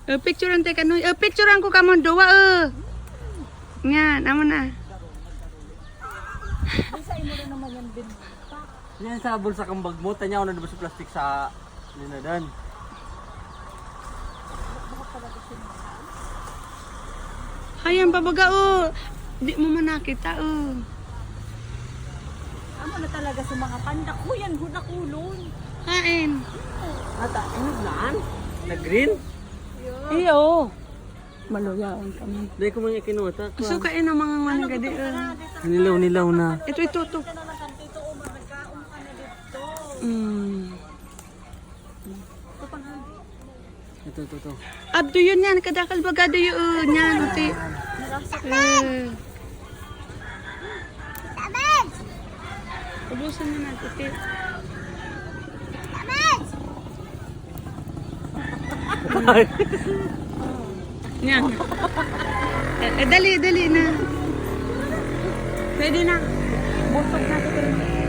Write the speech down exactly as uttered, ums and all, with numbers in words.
O, picturean ta kanu. O, picturean ku kamo duwa, o. Ñan, amo na. Hayan pa baga, o. Di mo man nakita, o. Amo na talaga sa mga pandak. Kuyan, huda kulon. Hain. Ata, inog naan? Na green? Iyo. Maluyaon kami. Dahil ko mga ikinuha ta. Suka ina mga managadi, o. Nilaw, nilaw na. Ito, ito, ito. Mm. Ito, ito, ito. Abdo yun yan. Kadakal baga do yun. Yan, ati. Eh. Ubusan mo na, ati. Yan. Eh, eh, dali, dali na. Pwede na. Busog na ito.